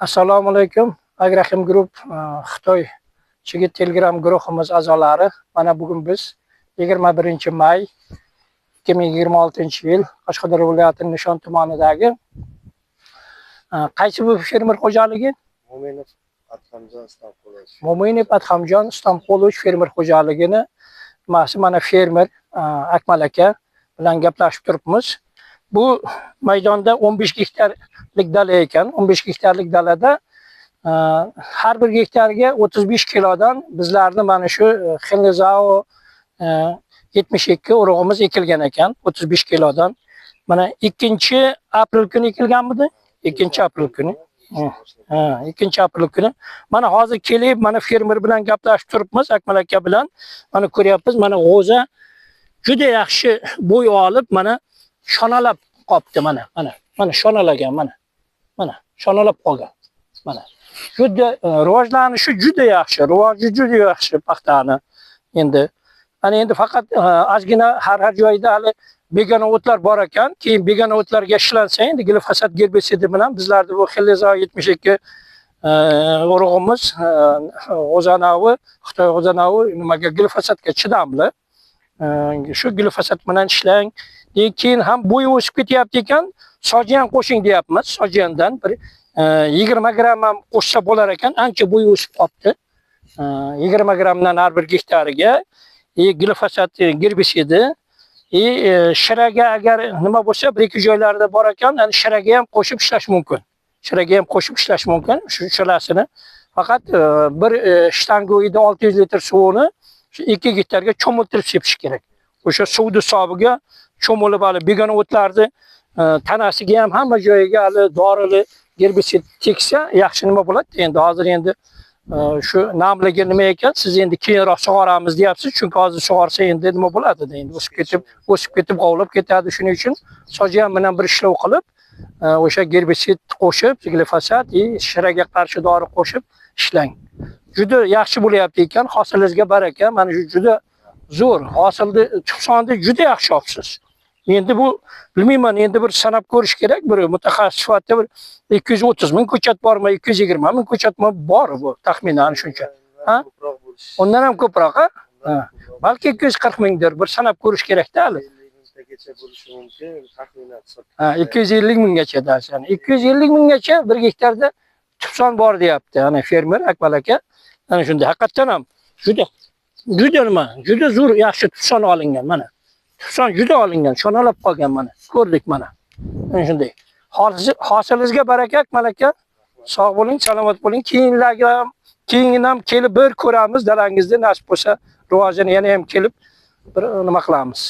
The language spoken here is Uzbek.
Assalomu alaykum. Agroxim Group Xitoy Chigit Telegram guruhimiz a'zolari. Mana bugun biz 21 may 2026-yil Qashqadaryo viloyatining Nishon tumanidagi qaysi bu fermer xo'jaligi? Mo'minov Adhamjon Islomqulovich. Mo'minov Adhamjon Islomqulovich fermer xo'jaligini nimasi, mana fermer Akmal aka bilan gaplashib turibmiz. Bu maydonda 15 gektarlik dala ekan. 15 gektarlik dalada har bir gektarga 35 kilodan bizlarni mana shu Xinlizao 72 urug'imiz ekilgan ekan, 35 kilodan. Mana 2 aprel kuni ekilganmidi? 2 aprel kuni. Ha, 2 aprel kuni. Mana hozir kelib, mana fermer bilan gaplashib turibmiz, Akmal aka bilan. Mana ko'ryapmiz, mana g'o'za juda yaxshi bo'y olib, mana shonalab qopti, mana, mana, mana shonalagan, mana. Mana shonalab qolgan. Mana. Juda rivojlanishi juda yaxshi, rivoji juda yaxshi paxtani. Endi ana endi faqat ozgina har joyda hali begona o'tlar bor ekan. Keyin begona o'tlarga ishlansa, endi glifosat gerbitsidi bilan bizlarda bu Xilizo 72 urug'imiz, g'o'zanovi, Xitoy g'o'zanovi nimaga, glifosatga chidamli. Shu glifosat bilan ishlang. Keyin ham bo'yi o'sib ketyapti ekan, sojiyan qo'shing deyapmiz. Sojiyandan bir 20 gramm ham qo'shsa bo'lar ekan, ancha bo'yi o'sib qolibdi. 20 grammdan har bir gektariga glifosat gerbitsidi shiraga agar nima bo'lsa, bir ikki joylarda bor ekan, yani shiraga ham qo'shib ishlash mumkin. Shiraga ham qo'shib ishlash mumkin shu shirasini. Faqat bir shtangoida 600 litr suvini shu 2 gektarga cho'miltirib sepish kerak. O'sha suvni hisobiga cho'milib hali begona o'tlarni tanasiga ham, hamma joyiga hali dorili gerbitsid teksa yaxshi nima bo'ladi. Endi hozir endi shu namligi nima ekan, siz endi keyinroq sug'oramiz deyapsiz, chunki hozir sug'orsa endi nima bo'ladi, endi o'sib ketib g'ovlab ketadi. Shuning uchun sojiyan bilan bir ishlov qilib, o'sha gerbitsid qo'shib, glifosat shiraga qarshi dori qo'shib ishlang. Juda yaxshi bo'lyapti ekan, hosilingizga baraka. Mana shu juda zo'r hosilni, tufsonni juda yaxshi olibsiz. Endi bu bilmayman, endi bir sanab ko'rish kerak, bir mutaxassis sifatida bir 230 ming ko'chat bormi, 220 ming ko'chatmi bor, bu taxminan shuncha. Ha? Ko'proq bo'lishi. Undan ham ko'proq, ha? Ha. Balki 240 mingdir, bir sanab ko'rish kerakda hali. 50 mingtagacha bo'lishi mumkin, taxminan hisob. Ha, 250 minggacha da, yani 250 minggacha bir gektarda tufson bor deyapti. Ana fermer Akmal aka. Ana shunday haqiqatdan ham juda juda nima, juda zo'r yaxshi tufson olingan mana. Tufson juda olingan, shonalab qolgan mana. Ko'rdik mana. Ana shunday. Hosilingizga baraka, Akmal aka. Sog' bo'ling, salomat bo'ling. Keyinlarga ham, keyin ham kelib bir ko'ramiz dalangizni, nasib bo'lsa rivojini yana ham kelib bir nima qilamiz.